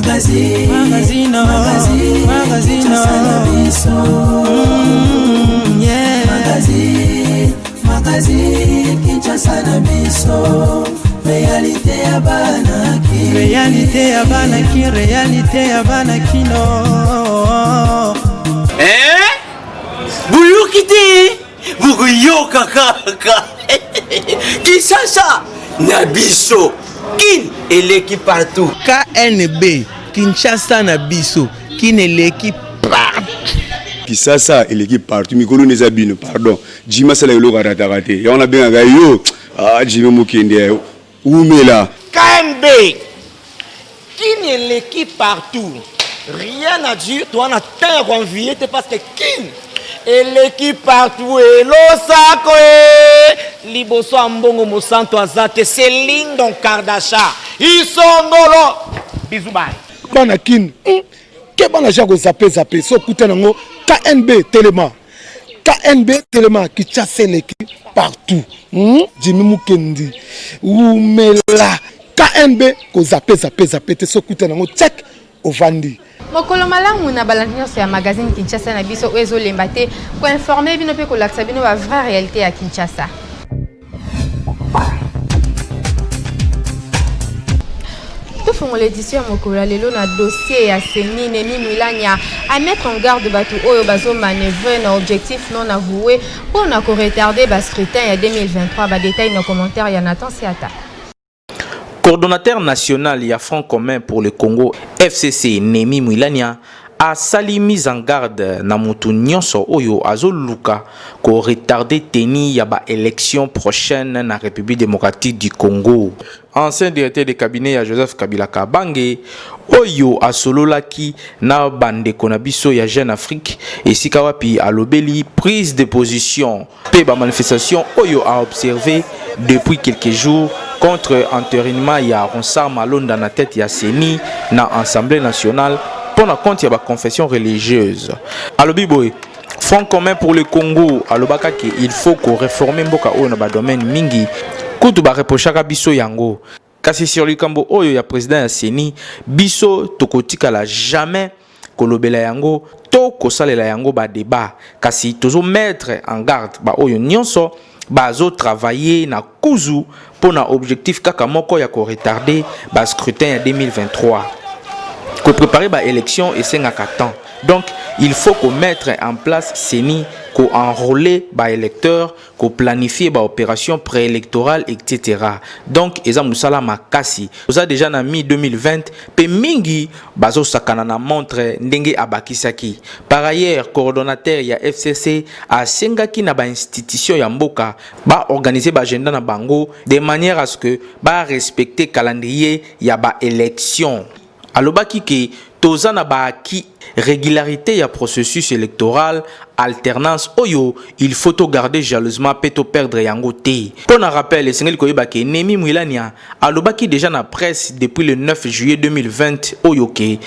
Magazine, magazine, magazine, magazine, yeah. Magazine, magazine, Kinshasa na biso. Réalité ya bana ki. Réalité ya bana ki, réalité ya bana kino. Eh? Boyoki te? Bokoyoka kaka. Kinshasa na biso. Kin eleki partout. KNB, Kinshasa na biso. Kin eleki partout. Kisasa eleki partout mikolo neza bino pardon Jimmy asala eloko arataka te yango nabengaka yo ah Jimmy mokende wumela. KNB Kin eleki partout rien à dire toza na temps ya ko envier te parce que Kin eleki partout elosako e liboso ya mbongo mosantu aza te c'est Lindon Kardasha isongolo bisous bye. Bana kin hum keba na ja ko zappe zappe so kuta nango KNB telema KNB telema Kinshasa eleki partout hum Jimmy Mukendi wumela KNB ko zappe zappe zappe te so kuta nango check ovandi. Mokolo malamu na balandi nyonso ya magazine Kinshasa na biso oyo ezolemba te ko informer bino mpe kolakisa bino ba vraie realite ya Kinshasa. Tofongola edition ya mokolo ya lelo na dossier ya CENI Nemi Mwilanya a mettre en garde bato oyo bazo manœuvrer na objectif non avoué mpo na ko retarder ba scrutin ya 2023. Ba détails na commentaire ya Nathan Siata. Coordonnateur national ya Front commun pour le Congo FCC Nemi Mwilanya asali mise en garde na mutu nyonso oyo azoluka ko retarder tenue ya ba elections prochaines na Republique democratique du Congo. Ancien directeur de cabinet ya Joseph Kabila Kabange oyo asololaki na bandeko na biso ya Jeune Afrique esika wapi alobeli prise de position mpe ba manifestations oyo a observer depuis quelques jours contre enterinement ya Ronsard Malonda na tete ya CENI na Assemblée nationale mpo na compte ya ba confessions religieuses. Alobi boye, Front commun pour le Congo alobaka ke il faut ko reformer mboka oyo na ba domaines mingi, kutu ba reprochaka biso yango. Kasi sur likambo oyo ya president ya CENI, biso tokotikala jamais kolobela yango to kosalela yango ba debat, kasi tozo mettre en garde ba oyo nionso bazo travailler na kuzu pona objectif kaka moko ya ko retarder ba scrutin ya 2023. Ko preparer ba elections esengaka temps, donc il faut ko mettre en place CENI, ko enroler ba electeurs, ko planifier ba operations preelectorales etc. Donc eza musala makasi. Toza dejà na mi 2020 pe mingi bazo sakana na montre ndenge abakisaki. Par ailleurs, coordonnateur ya FCC asengaki na ba institutions ya mboka ba organiser ba agenda na bango de manière à ce que ba respecter calendrier ya ba elections. Alobaki ke toza na ba acquis, regularite ya processus electoral, alternance oyo il faut to garder jalousement pe to perdre yango te. Mpo na rappel, esengeli koyeba ke Nehemie Mwilanya alobaki dejà na presse depuis le 9 juillet 2020 oyo ke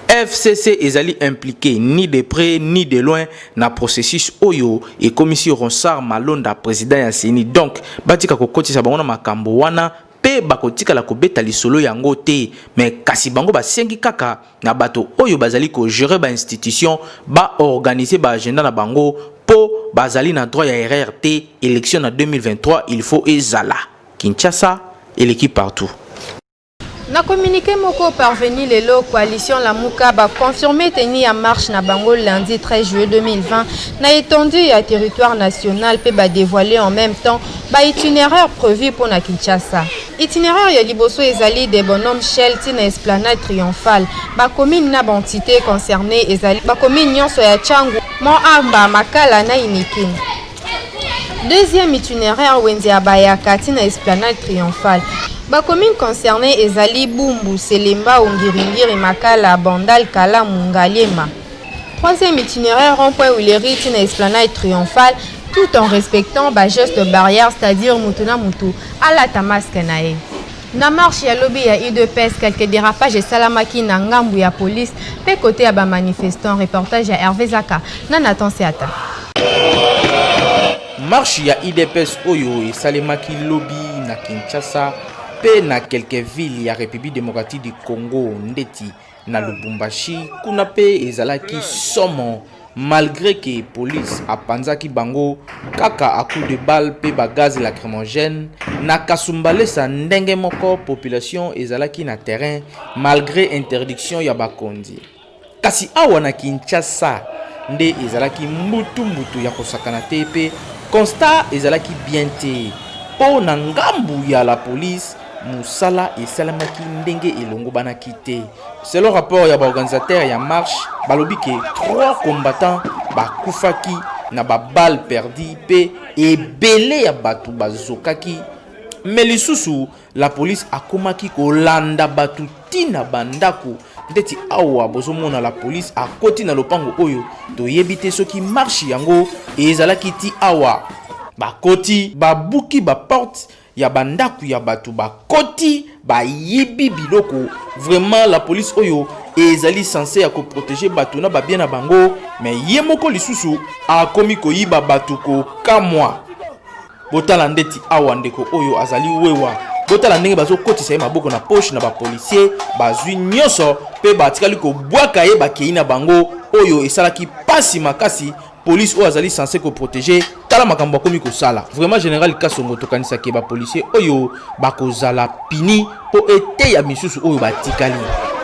FCC ezali implique ni de près ni de loin na processus oyo ekomisi Ronsard Malonda president ya CENI. Donc batika kokotisa bango na makambo wana pe bakotikala kobeta lisolo yango te, mais kasi bango basengi kaka na bato oyo bazali ko gerer ba institutions ba organiser ba agenda na bango po bazali na droit ya erreur te, election na 2023 il faut ezala. Kinshasa eleki partout. Na communiqué moko parvenu lelo, coalition Lamuka ba confirmer tenue ya marche na bango lundi 13 juillet 2020 na etendue ya territoire national pe ba devoiler en meme temps Ba itineraires prevus mpo na Kinshasa. Itineraire ya liboso ezali de Bonhomme Shell ti na Esplanade Triomphale. Ba communes na ba entites concernees ezali ba communes nionso ya Tshangu, Mont Amba, Makala na Unikin. Deuxième itineraire, wenze ya Bayaka ti na Esplanade Triomphale. Ba communes concernees ezali Bumbu, Selembao, Ngiri-Ngiri, Makala, Bandal, Kalamu, Ngaliema. Troisième itinéraire, rond-point Huilerie ti na Esplanade Triomphale, tout en respectant ba gestes barrières, c'est-à-dire mutu na mutu alata masque na ye. Na marche ya lobi ya udps, quelques dérapages esalamaki na ngambu ya police pe cote ya ba manifestants. Reportage ya Hervé Zaka na Nathan Seata. Marche ya udps oyo esalemaki lobi na Kinshasa. mpe na quelques villes ya République démocratique du Congo ndeti na Lubumbashi, kuna mpe ezalaki somo malgré que police apanzaki bango kaka à coup de balle mpe ba gaz lacrymogène. Na Kasumbalesa ndenge moko, population ezalaki na terrain malgré interdiction ya bakonzi. Kasi awa na Kinshasa nde ezalaki mbutu mbutu ya kosakana te mpe constat ezalaki bien te mpo na ngambu ya la police, mosala esalemaki ndenge elongobanaki te. Selon rapport ya baorganisateur ya marche, balobi ke 3 combattants bakufaki na baballe perdu mpe ebele ya bato bazokaki. Me lisusu la police akomaki kolanda bato ntina bandako. Ndeti awa bozomona la police akoti na lopango oyo, toyebi te soki marche yango ezalaki ti awa. Bakoti, babuki baporte ya bandako ya bato, bakoti, bayibi biloko. Vraiment, la police oyo ezali censé ya koprotéger bato na babien na bango, me ye moko lisusu akomi koyiba bato. Kokamwa! Botala ndeti awa ndeko oyo azali wewa, botala ndenge bazokotisa ye maboko na poche na bapolicier, bazwi nyonso mpe batikali kobwaka ye, bakei na bango. Oyo esalaki pasi makasi. Police oyo azali censé koprotéger, tala makambo akomi kosala. Vraiment, général Kasongo, tokanisaki bapolicier oyo bakozala puni mpo eteya misusu oyo batikali.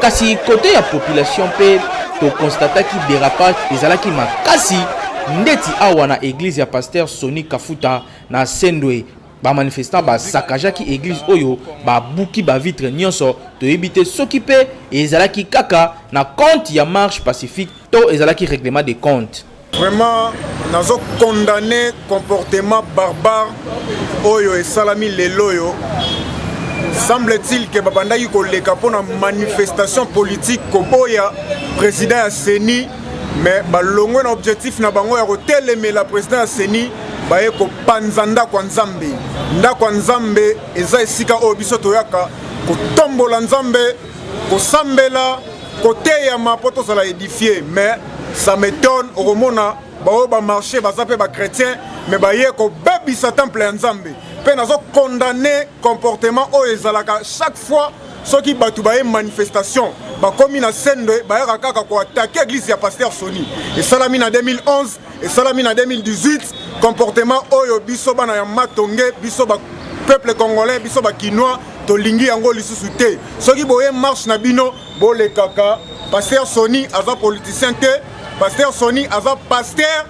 Kasi côté ya population mpe toconstataki dérapage ezalaki makasi. Ndeti awa na église ya pasteur Soni Kafuta na Sendwe, bamanifestant basakajaki église oyo, babuki bavitre nyonso. Toyebi te soki mpe ezalaki kaka na compte ya marche pacifique to ezalaki règlement de compte. Vraiment, nazo condamner comportement barbare oyo esalami lelo oyo. Semble-t-il ke babandaki koleka mpona manifestation politique koboya président ya CENI, mais balongwe na objectif na bango ya kotelemela président ya CENI, baye kopanza ndako ya Nzambe. Ndako ya Nzambe eza esika oyo biso toyaka kotombola Nzambe, kosambela, koteyama mpo tozala édifié. Mais ça m'étonne, okomona baoyo bamarché baza mpe bachrétien, mais baye kobebisa temple ya Nzambe. Mpe nazocondamner comportement oyo ezalaka chaque fois soki bato baye manifestation, bakomi na Sendwe, bayaka kaka koattaquer église ya pasteur Soni. Esalami na 2011, esalami na 2018. Comportement oyo, biso bana ya Matonge, biso bapeuple congolais, biso bakinois, tolingi yango lisusu te. Soki boye marche na bino, bolekaka. Pasteur Soni aza politicien te, pasteur Soni aza pasteur,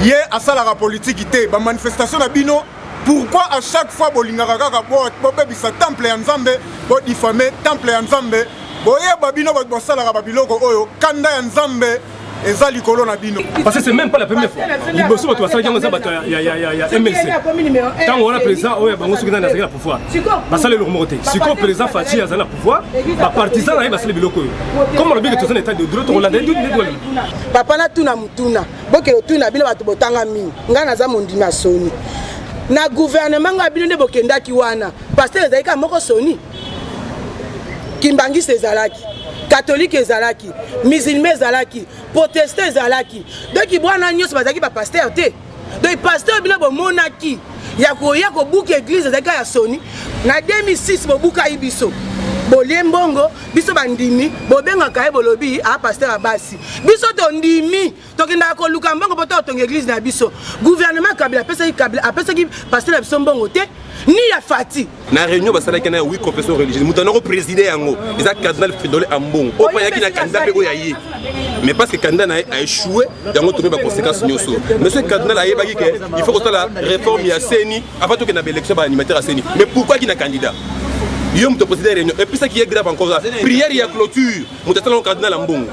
ye asalaka politiki te. Bamanifestation na bino, pourquoi à chaque fois bolingaka kaka bobebisa temple ya Nzambe, bodiffamer temple ya Nzambe? Boyeba, bino bato basalaka babiloko oyo, kanda ya Nzambe eza likolo na bino. Parce que c'est même pas la première fois. Liboso bato basalaki yango eza bato ya MLC. Ntango wana président oyo ya bango, soki nani azalaki na pouvoir, basala eloko moko te. Sikoyo président Fatshi azali na pouvoir, bapartisan na ye basali biloko oyo. Comme alobi ke toza na état de droit, tokolanda ye. Papa, natuna mutuna. Bokende otuna bino bato botanga mingi. Ngai naza mondimi ya Soni. Na gouvernement ngai bino nde bokendaki wana, pasteur ezalaki kaka moko Soni. Kimbangisi ezalaki, katolike ezalaki, musulman ezalaki, protestant ezalaki. Donc bwana nyonso bazalaki bapasteur te. Donc pasteur bino bomonaki ya koya kobuka église ezalaki kaka ya Soni. Na 2006 bobukai biso, bolie mbongo. Biso bandimi bobengaka ye, bolobi a pasteur ya basi. Biso tondimi, tokendaka koluka mbongo mpo totonga église na biso. Gouvernement Kabila apesaki, Kabila apesaki pasteur na biso mbongo te, ni ya Fatshi. Na réunion basalaki na huit confession religieuse, moto anako préside yango eza cardinal Fridolin Ambongo, oyo mpe ayaki na candidat mpe oyo aye. Mais parce que candidat na ye aéchoué, yango tomi baconséquence nyonso. Monsieur cardinal ayebaki ke il faut kosala réforme ya CENI avant tokende na baélection, baanimateur ya CENI. Mais pourquoi aki na candidat? Yo moto président réunion episaki ye. Grave encore, prière ya clôture, moto asalango cardinal Ambongo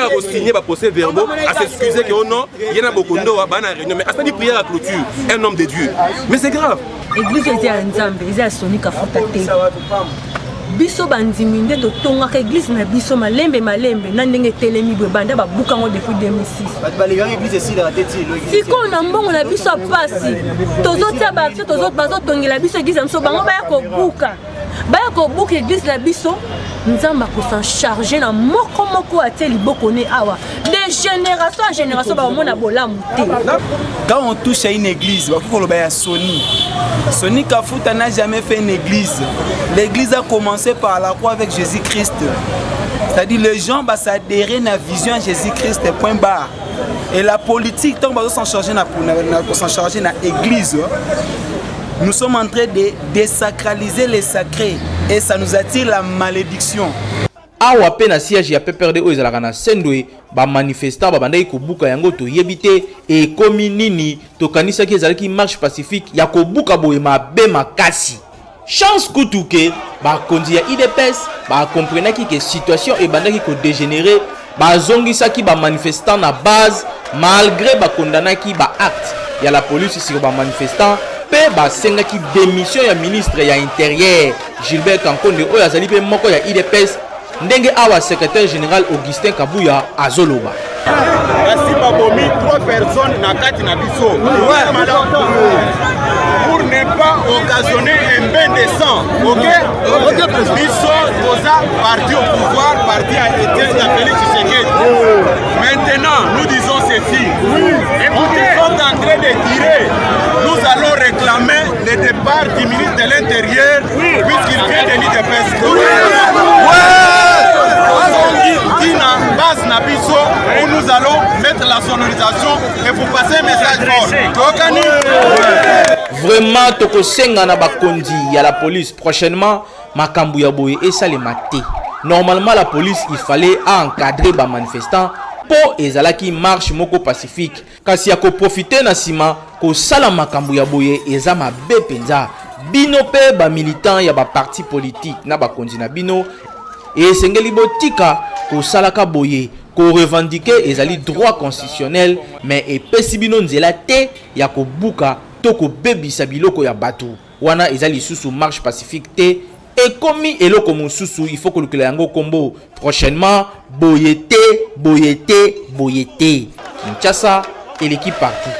akosigne baprocès verbaux, as'excuse ke oh non, ye na bokondowa baa na réunion, mais asali prière ya clôture, un homme de Dieu. Mais c'est grave. Église eza ya Nzambe, eza ya Soni Kafuta te. Biso bandimi nde totongaka église na biso malembe malembe na ndenge etelemi boye. Banda babuka yango depuis 2006, sikoyo na mbongo na biso ya pasi tozotia bato bazotongela biso église ya biso, bango baya kobuka. Baya kobuka eglise na biso, Nzambe akosan charge na moko moko atie liboko ne awa. De génération en génération bakomona bolamu te. Quand on touche à une église, bakoki koloba ya Sony. Sony Kafuta n'a jamais fait une église. L'église a commencé par la croix avec Jésus-Christ. C'est-à-dire les gens ba s'adhérer na vision Jésus-Christ point barre. Et la politique tant bazo s'en charger na s'en charger na église. Nous sommes en train de désacraliser les sacrés et ça nous attire la malédiction. Awa pe na siège ya PPRD oyo ezalaka na Sendwe, ba manifestants babandaki kobuka yango toyebi te ekomi nini, tokanisaki ezalaki marche pacifique ya kobuka boye mabe makasi. Chance kutu ke bakonzi ya udps ba comprenaki ke situation ebandaki ko degenerer, bazongisaki ba manifestants na base malgre ba condamnaki ba actes ya la police sur ba manifestants pe basengaki demission ya ministre ya interieur Gilbert Kankonde oyo azali pe moko ya udps ndenge awa secretaire general Augustin Kabuya azoloba. Basi babomi 3 personnes na kati na biso pour ne pas occasionner un bain de sang ok biso toza parti au pouvoir parti à Etienne ya Félix Tshisekedi maintenant nous disons ceci écoutez sont en train de tirer nous allons réclamer le départ du ministre de l'Intérieur puisqu'il vient de l'UDPS. Tina base na biso où nous allons mettre la sonorisation et vous passer un message fort. Tokani Vraiment tokosenga na bakonzi ya la police prochainement makambo ya boye esalema te. Normalement la police il fallait encadrer ba manifestants po ezalaki marche moko pacifique Kasi ya ko profiter na sima kosala makambo ya boye eza mabe penza. Bino pe ba militants ya ba partis politiques na bakonzi na bino esengeli botika kosalaka boye. Ko revendiquer ezali droit constitutionnel mais epesi bino nzela te ya kobuka to kobebisa biloko ya batu. Wana eza lisusu marche pacifique te, ekomi eloko mosusu, il faut kolukela yango kombo prochainement. Boye te, boye te, boye te. Kinshasa eleki partout.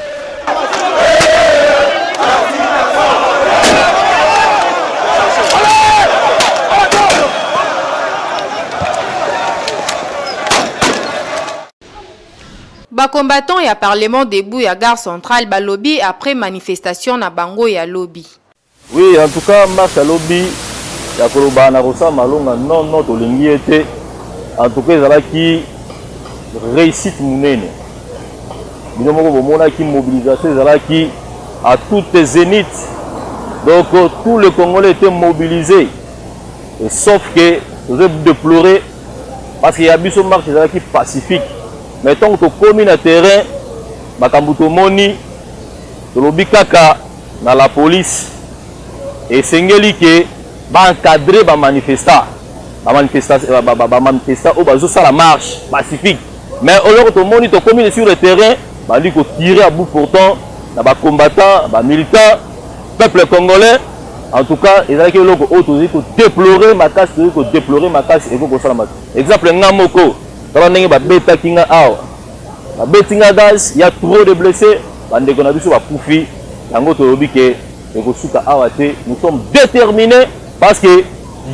Ba combattants ya parlement debout ya gare centrale balobi après manifestation na bango ya lobi. Oui en tout cas marche ya lobi ya koloba na kosala malonga non non tolingi ye te en tout cas ezalaki réussite monene bino moko bomonaki mobilisation ezalaki à toute zénith donc tous les congolais étaient mobilisés et sauf que tozo déplorer parce que ya biso marche ezalaki pacifique mais ntango tokomi na terrain makambo tomoni tolobi kaka na la police esengeli ke ba encadrer ba manifestants ba manifestants ba manifestants oyo bazosala marche pacifique mais eloko tomoni tokomi sur le terrain bandi kotirer à bout pourtant na ba combattants ba militants peuple congolais en tout cas ezalaki eloko oyo tozali kodeplorer makasi tozali kodeplorer makasi ekoki kosalama exemple nga moko tala ndenge babetaki nga awa babeti nga gaz ya trop de blessés bandeko na biso bakufi yango tolobi ke ekosuka awa te nous sommes déterminés parce que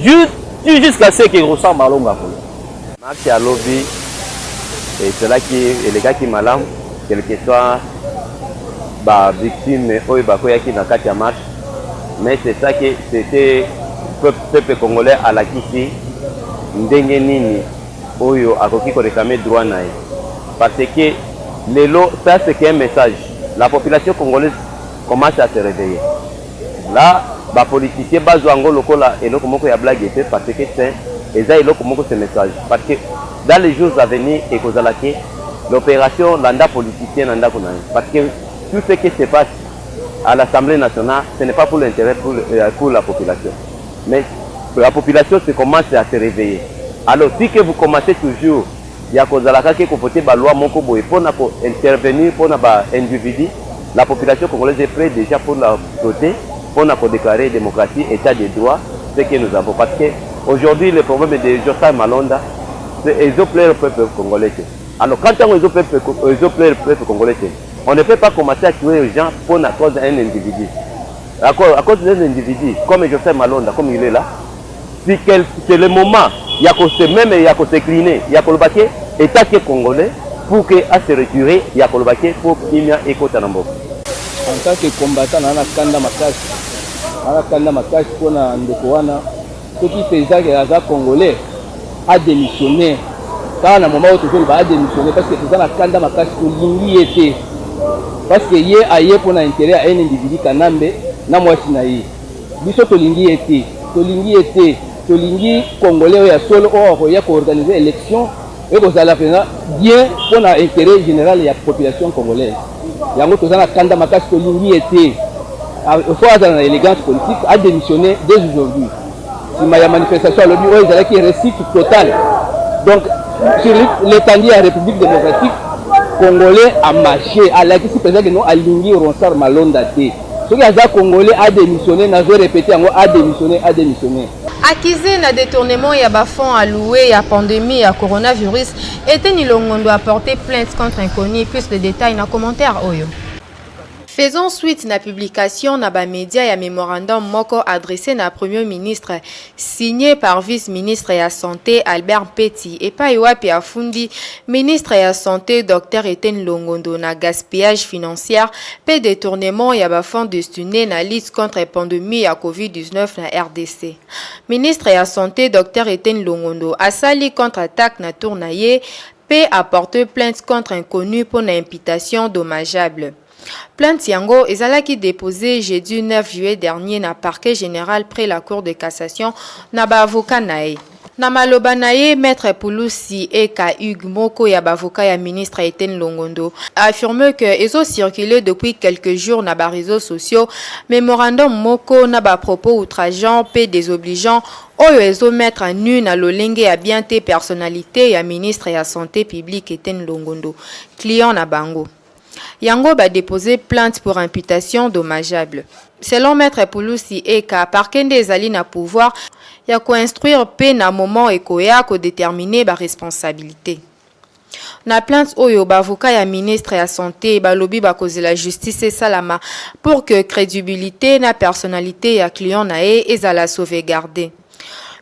jusqu'à ce que Ronsard Malonga akoya. Marche ya lobi ezalaki elekaki malamu quelque soit ba victimes oyo bakweyaki na kati ya marche mais c'est ça que c'était peuple congolais alakisi ndenge nini oyo akoki ko reclamer droit na ye parce que lelo ça c'est qu'un message la population congolaise commence à se réveiller là ba politiciens bazwa yango lokola eloko moko ya blague te parce que c'est eza eloko moko ce message parce que dans les jours à venir ekozala ke l'opération landa politicien na ndako na ye parce que tout ce qui se passe à l'Assemblée nationale ce n'est pas pour l'intérêt pour, euh, pour la population mais la population se commence à se réveiller alors si que vous commencez toujours ya kozala kaka kovote ba loi moko boye pona ko intervenir pona ba individu la population congolaise est prête déjà pour la voter pona ko déclarer démocratie état de droit ce que nous avons parce que aujourd'hui le problème de Joseph Malonda c'est ezo plaire peuple congolais te alors quand ntango ezo peuple ezo plaire peuple congolais te on ne peut pas commencer à tuer les gens pona cause un individu à cause, à cause d'un individu comme Joseph Malonda comme il est là. Si quel c'est le moment ya ko se meme ya ko s'incliner ya koloba ke etat ke congolais pour que a se retirer ya koloba ke po kimia ekota na mboka. En tant que combattant naza na kanda makasi, naza na kanda makasi pona ndeko wana, soki penza ke aza congolais a demissionner kaka na moment oyo tozoloba a demissionner parce que toza na kanda makasi tolingi ye te parce que ye aye pona interet ya un individu Kanambe na mwasi na ye. Biso tolingi ye te, tolingi ye te, tolingi congolais oyo ya solo oyo akoya ko organiser election ekozala penza bien pona interet general ya population congolaise. Yango toza na kanda makasi, tolingi ye te. Il faut azala na elegance politique, a demissionner dès aujourd'hui. Sima ya manifestation alobi oyo ezalaki reussite totale. Donc sur l'étendue ya République démocratique congolais a marché, alakisi penza que non alingi Ronsard Malonda te. Soki aza congolais a demissionner nazo repeter yango a demissionner a demissionner. Accusé na detournement ya ba fonds alloués ya pandemie ya coronavirus, Eteni Longondo a porté plainte contre inconnu. Plus de détails na commentaire oyo. Faisant suite na publication na ba media ya memorandum moko adressé na Premier ministre signé par vice-ministre ya Sante Albert Mpeti epayi wapi afundi ministre ya Sante Docteur Eteni Longondo na gaspillage financière mpe detournement ya ba fonds destinés na lutte contre pandemie ya Covid-19 na rdc. Ministre ya Sante Docteur Eteni Longondo asali contre-attaque na tour na ye mpe a porter plainte contre inconnu mpo na imputation dommageable. Plainte yango ezalaki deposer jeudi 9 juillet dernier na parquet general près la cour de cassation na ba avocats na ye. Na maloba na ye, Maitre Pulusi Eka Hugues, moko ya ba avocats ya ministre Eteni Longondo, a affirme que ezo circuler depuis quelques jours na ba reseaux sociaux memorandum moko na ba propos outrageants pe desobligeants oyo ezo mettre à nu na lolenge ya bien te personnalite ya ministre ya Sante publique Eteni Longondo, client na bango. Yango ba deposer plainte pour imputation dommageable. Selon Maitre Pulusi Eka, parquet nde ezali na pouvoir ya ko instruire mpe na moment ekoya ko determiner ba responsabilites. Na plainte oyo, ba avocats ya ministre ya Sante balobi bakozela justice esalama pour que credibilite na personnalite ya client na ye ezala sauvegarder.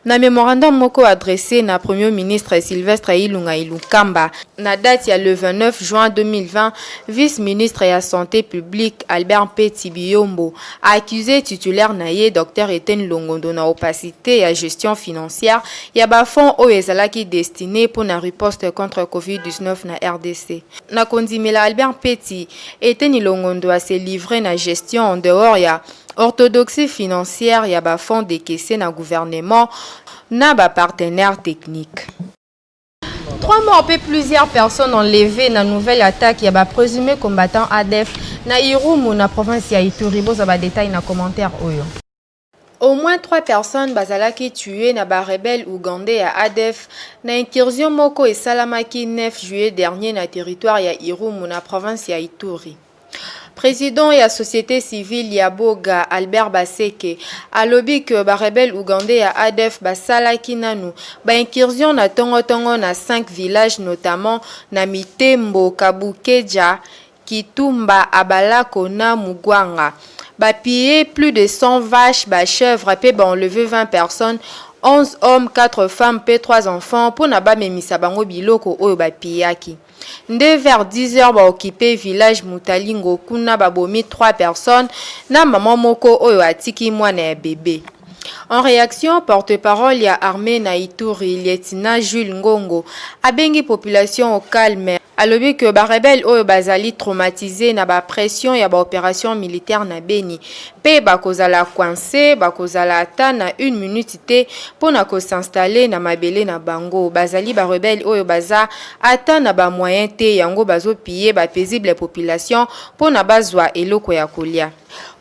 Na memorandum moko adresse na Premier ministre Sylvestre Ilunga Ilunkamba na date ya le 29 juin 2020, vice-ministre ya Sante publique Albert Mpeti Biyombo a accuse titulaire na ye Docteur Eteni Longondo na opacite ya gestion financière ya ba fonds oyo ezalaki destines mpo na riposte contre Covid-19 na rdc. Na kondimela Albert Mpeti, Eteni Longondo a se livrer na gestion en dehors ya Orthodoxie financière ya ba fonds decaisses na gouvernement na ba partenaires techniques. Trois morts mpe plusieurs personnes enlevées na nouvelle attaque ya ba presumes combattants ADF na Irumu na province ya Ituri. Bozwa ba details na commentaire oyo. Au moins trois personnes bazalaki tuees na ba rebelles ougandais ya ADF na incursion moko esalamaki 9 juillet dernier na territoire ya Irumu na province ya Ituri. President ya societe civile ya Boga, Albert Baseke, alobi que ba rebelles ougandais ya ADF basalaki nanu ba incursions na tongo tongo na cinq villages notamment na Mitembo, Kabukeja, Kitumba, Abalako na Mugwanga. Ba piller plus de 100 vaches, ba chèvres pe ba enlever 20 personnes, 11 hommes, 4 femmes pe 3 enfants pona bamemisa bango biloko oyo ba pillaki. Nde vers 10 heures ba occuper village Mutalingo kuna ba bomi 3 personnes na maman moko oyo atiki mwana ya bebe. En reaction, porte-parole ya armee na Ituri, lieutenant Jules Ngongo, abengi population au calme. Alobi que ba rebelles oyo bazali traumatises na ba pressions ya ba operations militaires na Beni mpe bakozala coinces, bakozala ata na une minute te mpo na ko s'installer na mabele na bango. Bazali ba rebelles oyo baza ata na ba moyens te, yango bazo piller ba paisibles populations mpo na bazwa eloko ya kolia.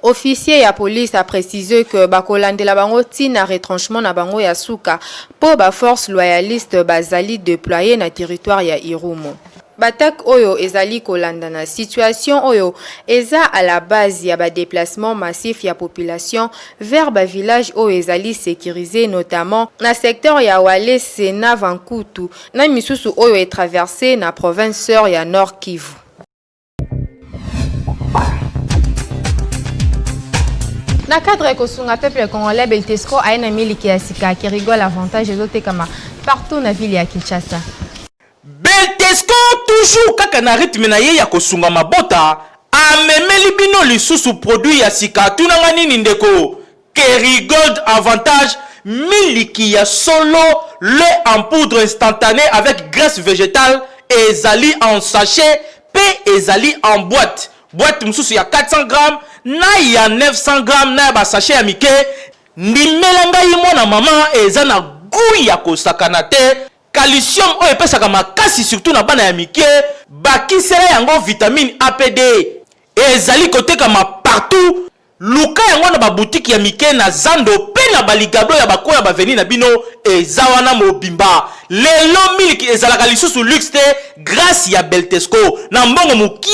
Officier ya police a preciser que bakolandela bango tii na retranchement na bango ya suka mpo ba forces loyalistes bazali deployees na territoire ya Irumu. B'attaques oyo ezali kolandana situation oyo eza à la base ya ba deplacements massifs ya population vers ba villages oyo ezali securises notamment na secteur ya Walese na Vankutu na misusu oyo e traverser na province sœur ya Nord-Kivu. Na cadre ya kosunga peuple congolais, Beltesco aye na miliki ya sika Kerigol Avantage ezotekama partout na ville ya Kinshasa. Beltesco toujours kaka na rythme na ye ya kosunga mabota, amemeli bino lisusu produit ya sika tuna nga nini ndeko? Kerrygold Avantage miliki ya solo lait en poudre instantane avec graisse vegetale ezali en sachet pe ezali en boite, boite mosusu ya 400 grammes na ya 900 grammes na ya ba sachet ya mike, ndimela ngai mwana mama eza na gout ya kosakana te, calcium oyo epesaka makasi surtout na bana ya mike, bakisela yango vitamine A pe D, ezali kotekama partout Luka yango na ba boutique ya mike na zando pe na ba ligablo ya ba coin ya ba avenue na bino eza wana mobimba. Lelo miliki ezalaka lisusu luxe te grace ya Beltesco. Na mbongo mukie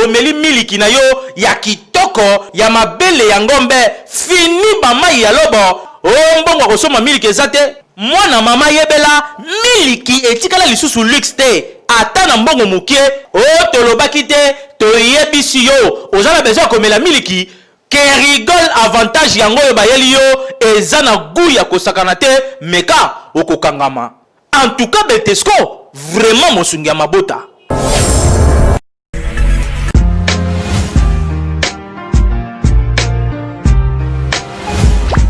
omeli miliki na yo ya kitoko ya mabele ya ngombe fini ba mayi ya lobo oh mbongo ya kosomba miliki eza te. Mwana mama yebela miliki etikala lisusu luxe te ata na mbongo mukie oh tolobaki te toyebisi yo oza na besoin ya komela miliki kerigol avantage yango oyo bayeli yo eza na gout ya kosakana te meka okokangama en tout cas beltesco vraiment mosungi ya mabota.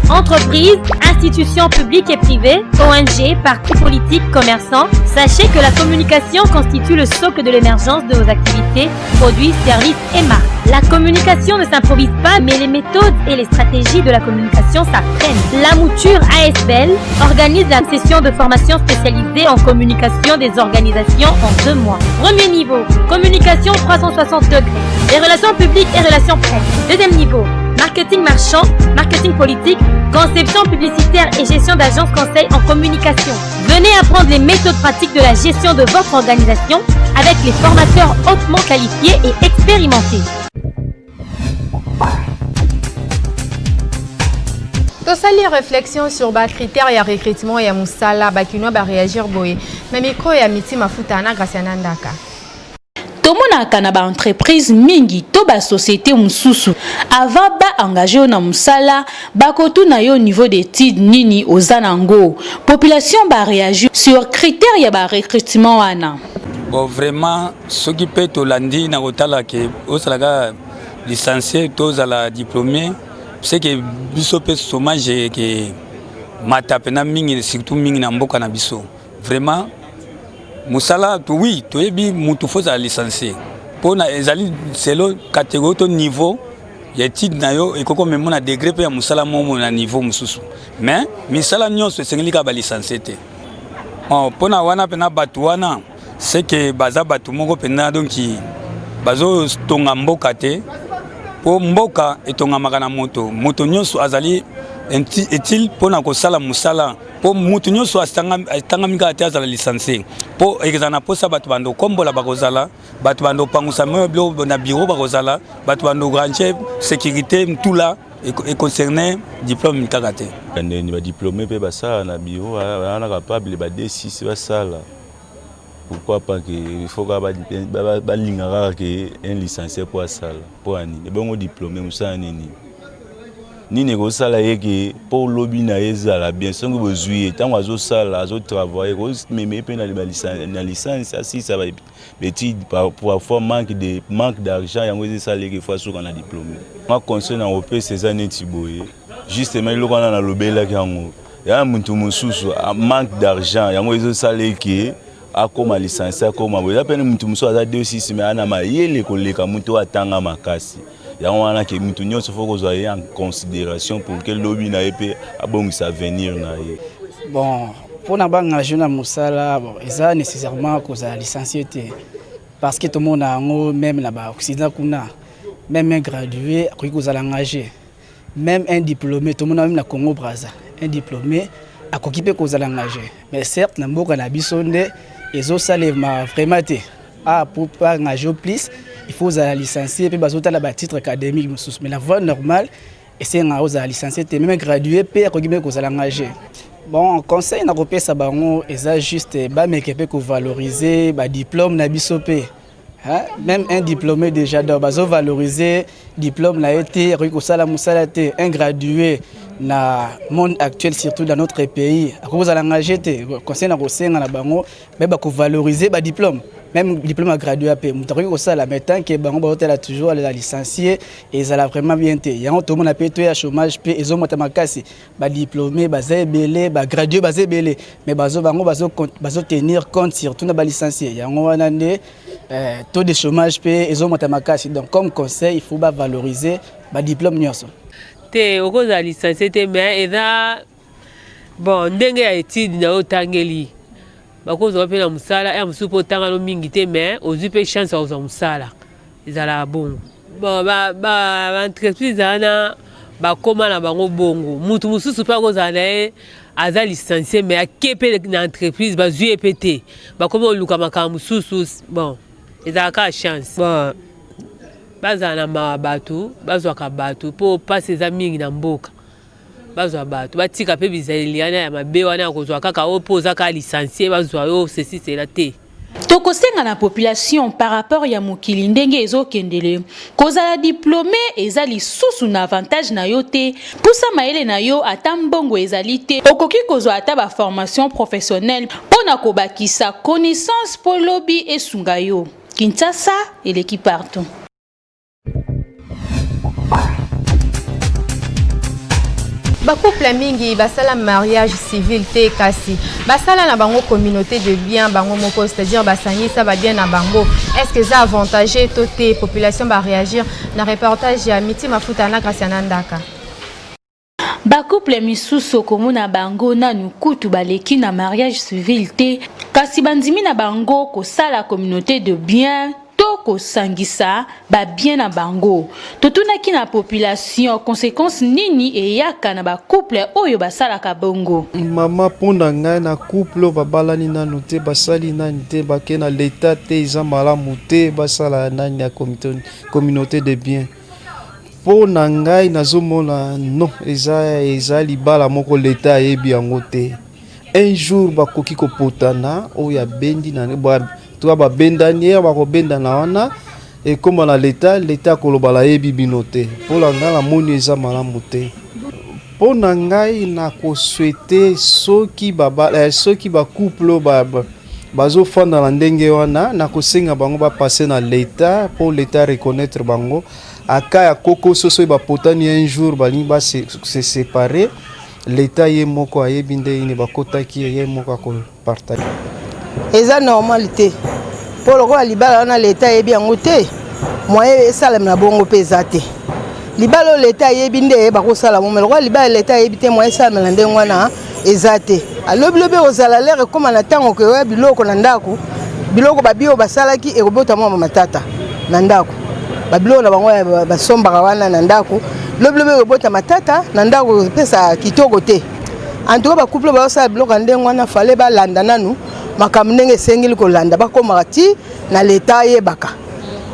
Entreprises, institutions publiques et privées, ONG, partis politiques, commerçants, sachez que la communication constitue le socle de l'émergence de vos activités, produits, services et marques. La communication ne s'improvise pas, mais les méthodes et les stratégies de la communication s'apprennent. La mouture ASBL organise la session de formation spécialisée en communication des organisations en deux mois. Premier niveau, communication 360 degrés, les relations publiques et relations presse. Deuxième niveau, marketing marchand, marketing politique, conception publicitaire et gestion d'agences conseil en communication. Venez apprendre les méthodes pratiques de la gestion de votre organisation avec les formateurs hautement qualifiés et expérimentés. Tosali réflexion sur ba critères ya recrutement ya musala ba kinois ba réagir boye na micro ya Miti Mafuta na Graciana Ndaka. Tomonaka na ba entreprises mingi to ba societes mosusu avant ba engager yo na musala bakotuna yo niveau d'etudes nini oza nango. Population ba reagir sur critères ya ba recrutement wana. Bon vraiment soki pe tolandi na kotala ke ozala kaka licencie to ozala diplome ce que biso pe chômage eke mata pena mingi surtout mingi na mboka na biso vraiment mosala to oui toyebi mutu fo ozala licencie mpo na ezali selo catégorie to niveau ya étude na yo ekoki komema na degré mpe ya mosala momo na niveau mosusu mais misala nyonso esengeli kaka balicencie te oh, mpo na wana mpena bato wana c'est que baza bato moko mpenza donc bazotonga mboka te mpo mboka etongamaka na moto moto nyonso azali utile mpo na kosala mosala mpo moto nyonso atangami kaka te azala licencie mpo ekozala na mposa bato bando kombola bakozala bato bando pangusa meuble na bureau bakozala bato bando range sécurité mtula econcerne diplôme kaka te ndeni badiplôme mpe basala na bureau wana capable ba d6 basala pourquoi pas que il faut kaka balinga kaka ke un licencié mpo asala mpo ya nini ebongo diplôme mosala nini nini ekosala ye ke mpo lobi na ye ezala bien soki bozwi ye ntango azosala azotravaille komema ye mpe na licence asisa baétude parfois manque de manque d'argent yango ezosala ye ke fo asuka na diplôme ma conseil na kopesa eza neti boye justement eloko wana nalobelaki yango ya moto mosusu manque d'argent yango ezosala ye ke akoma licencie akoma boye eza pene moto mosusu aza 2 6 mais ana mayele koleka moto oyo atanga makasi yango wana ke moto nyonso fo kozwa ye en considération pour ke lobi na ye mpe abongisa avenir na ye bon mpo na baengage na mosala bon eza nécessairement kozala licencie te parce que tomona yango meme na baoccident kuna meme un gradué akoki kozala engage meme un diplômé tomona meme na Congo Brazza un diplômé akoki mpe kozala engagé mais certes na mboka na biso nde ezosalema vraiment te ah pour pas engager plus il faut ozala licencié mpe bazotala batitre académique mosusu mais la voie normale esengaka ozala licencié te meme gradué mpe akoki mpe kozala engagé bon conseil nakopesa bango eza juste bameke mpe kovaloriser badiplôme na biso mpe Hein? Même un diplômé déjà, donc bazo valoriser diplôme na ye te akoki kosala mosala te. Un gradué na monde actuel, surtout dans notre pays, akoki kozala engagé te. Conseil na kosenga na bango, bayeba kovaloriser badiplôme. Même diplôme ya gradué mpe moto akoki kosala, mais tant que bango bazotala toujours alela licencié, ezala vraiment bien te. Yango tomona mpe to ya chômage mpe ezomata makasi. Badiplômé baza ebele, bagradué baza ebele, mais bazo bango bazotenir compte surtout na balicencié. Yango wana nde taux de chômage mpe ezomata makasi. Donc comme conseil, il faut bavaloriser badiplôme nyonso. Te, okozala licencié te, mais eza bon ndenge ya étude na yo otangeli, bakozwa mpe na mosala ya mosusu mpo otangano mingi te, mais ozwi mpe chance ya kozwa mosala, ezalaka bongo. Bon, baentreprise wana bakóma na bango bongo. Mutu mosusu mpe akozala na ye aza licencié, mais ake mpe na entreprise, bazwi ye mpe te, bakomi koluka makambo mosusu. Bon, ezalaka kaka chance. Bon, bazala na mawa, bato bazwaka bato mpo mpasi eza mingi na mboka. Bazwa bato, batika mpe bizaleli wana ya mabe wana ya kozwa kaka oyo mpo oza kaka licencié, bazwa yo ceci cela te. Tokosenga na population par rapport ya mokili ndenge ezokendele, kozala diplômé eza lisusu na avantage na yo te. Pusa mayele na yo, ata mbongo ezali te, okoki kozwa ata baformation professionnelle mpo na kobakisa connaissance mpo lobi esunga yo. Kinshasa eleki partout. Bacouple mingi basala mariage civil te, kasi basala na bango communauté de bien bango moko, c'est-à-dire basangisa babien na bango. Est ce que eza avantage to te? Population baréagir na reportage ya Miti Mafuta na Graciana Ndaka. Bacouple misusu okomona bango nanu kutu baleki na mariage civil te, kasi bandimi na bango kosala communauté de bien to kosangisa babien na bango. Totunaki na population conséquence nini eyaka na bacouple oyo basalaka bongo. Mama, mpo na ngai, na couple oyo babalani nanu te, basali nani te, bake na leta te, eza malamu te basala nani ya communauté de bien. Mpo na ngai, nazomona non, eza libala moko leta ayebi yango te. Un jour bakoki kopotana, oyo abendi na toka, babendani ye, bakobendana wana, ekóma na leta, leta akoloba nayebi bino te. Mpo na ngai, namoni eza malamu te. Mpo na ngai, nakosouhaiter soki soki bacouple oyo bazofanda na ndenge wana, nakosenga bango bapasser na leta mpo leta reconnaître bango. Aka ya koko soso oyo bapotani, un jour balingi base se séparer, leta ye moko ayebi nde nini bakotaki, ye moko akopartager. Eza normal te, mpo lokola libala wana leta ayebi yango te, moyen esalema na bongo mpe eza te. Libala oyo leta ayebi nde bakosala mo, mais lokola libala leta ayebi te, moyen esalema na ndenge wana eza te. Alobilobi ekozala lere ekóma na ntango koyoya biloko na ndako, biloko babi oyo basalaki ekobota mwa matata na ndako. Babiloko na bango basombaka wana na ndako, lobilobi ekobota matata na ndako, epesa kitoko te. En tout cas, bacouple bazosala biloko ya ndenge wana, fale balanda nanu makambo ndenge esengeli kolanda, bakomaka ti na leta, ayebaka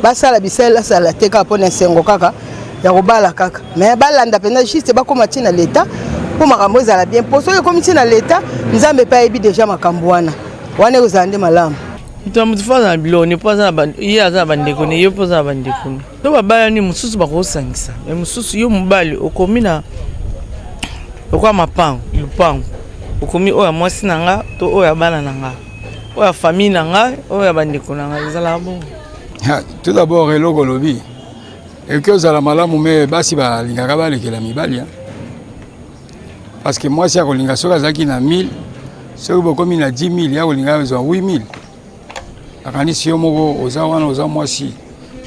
basala bisalasala te kaka mpona esengo kaka ya kobala kaka, mais balanda mpenza juste, bakóma ti na leta mpo makambo ezala bien. Mpo soki ekómi ti na leta, Nzambe mpe ayebi déjà makambo wana, wana ekozala nde malamu. Moto ya moto fo aza na biloko ne, mpo ye aza na bandeko ne, ye mpo aza na bandeko ne. To babalani, mosusu bakosangisa, mais mosusu yo mobali okomi na lokola mapango, lupango okomi oyo ya mwasi na nga to oyo ya bana na nga, oyo ya famille na nga, oyo ya bandeko na nga, ezalaka bongo. Tout d'abord, eloko olobi ekoki ozala malamu, mais basi balingaka balekela mibali, parce que mwasi akolinga soki azalaki na 1000, soki bokomi na 10 000, ya kolinga azwa 8000. Akanisi yo moko oza wana, oza mwasi,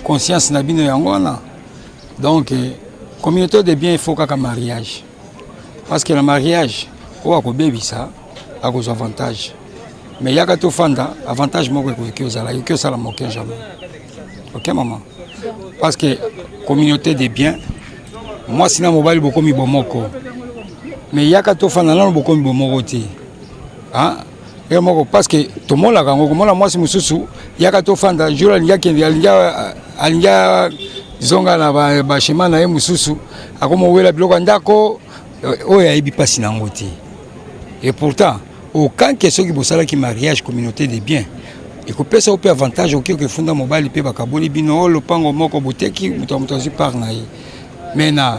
conscience na bino yango wana. Donc communauté de bien, il faut kaka mariage, parce que na mariage oyo akobebisa akozwa avantage, mais yaka tofanda, avantage moko ekoki ozala, ekoki osala moke, jamais. Ok mama, parce que communauté de bien, mwasi na mobali bokomi bomoko, mais yaka tofanda nano bokomi bomoko te ye moko, parce que tomonaka yango, komona mwasi mosusu, yaka tofanda, jour alingi akende, alingi azonga na baschéma na ye mosusu, akoma owela biloko ya ndako oyo ayebi mpasi na yango te. Et pourtant okanke soki bosalaki mariage, communauté de bien. Ekopesa yo mpe avantage, okoki okefunda mobali mpe bakaboli bino o lopango moko, boteki, moto ya moto azwi part na ye. Mais na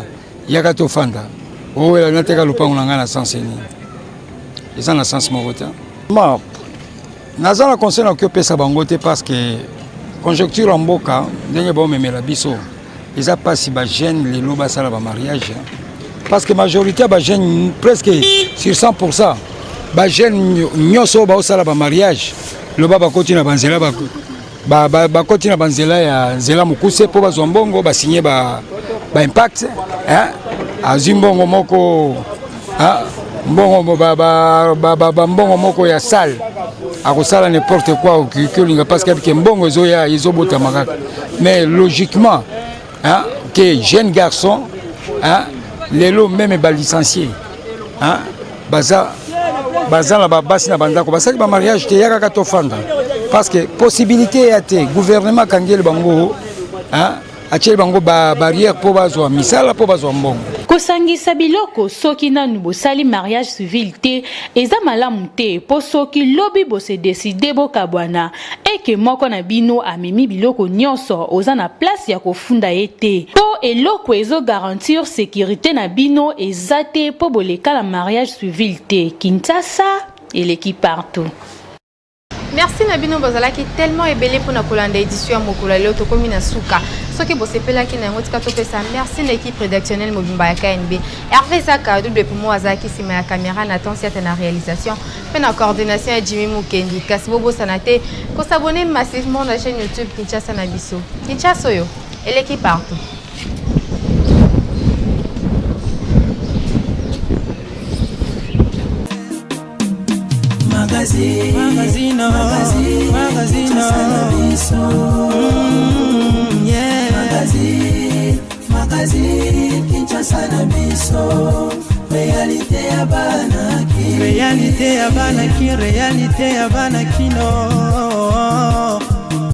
yaka tofanda, owela nateka lopango na ngai na sens nini? Eza na sens moko te. Ma naza na conseil nakoki opesa bango te, parce que conjoncture ya mboka ndenge baomemela biso eza mpasi. Bajeune lelo basala bamariage, parce que majorité ya bajeune, presque sur 100 bajeune nyonso oyo baosala bamariage, loba bakoti na banzela, bakoti na banzela ya nzela mokuse mpo bazwa mbongo, basinye ba impact, azwi mbongo moko, mbongo bambongo moko ya sale, akosala n'importe quoi okoki olinga, parce que abike mbongo ezoya, ezobotama kaka. Mais logiquement, hein, que jeune garçon, hein, lelo même balicencié, hein, baza na babasi na bandako, basali bamariage te, ya kaka tofanda, parce que possibilité ya te. Gouvernement akangeli bango, hein, atieli bango barrière mpo bazwa misala, mpo bazwa mbongo. Kosangisa biloko soki nanu bosali mariage civil te eza malamu te, mpo soki lobi bose décider bokabwana, eke moko na bino amemi biloko nyonso, oza na place ya kofunda ye te, mpo eloko ezogarantir sécurité na bino eza te, mpo boleka na mariage civil te. Kinshasa eleki partout. Merci na bino bozalaki tellement ebele mpona kolanda édition ya mokolo ya lelo. Tokomi na suka. Soki bosepelaki na yango, tika topesa merci na équipe rédactionnelle mobimba ya KNB. Hervé Zaka Double Pomo azalaki nsima ya caméra, na Tansiata na réalisation mpe na coordination ya Jimmy Mukendi. Kasi bobosana te kos'abonner massivement na chaîne YouTube Kinshasa na biso. Kinshasa oyo eleki partout. Magazine, magazine, magazine, magazine, yeah. Magazine, magazine, Kinshasa na biso, réalité ya bana. Réalité ya bana ki, réalité ya bana kino.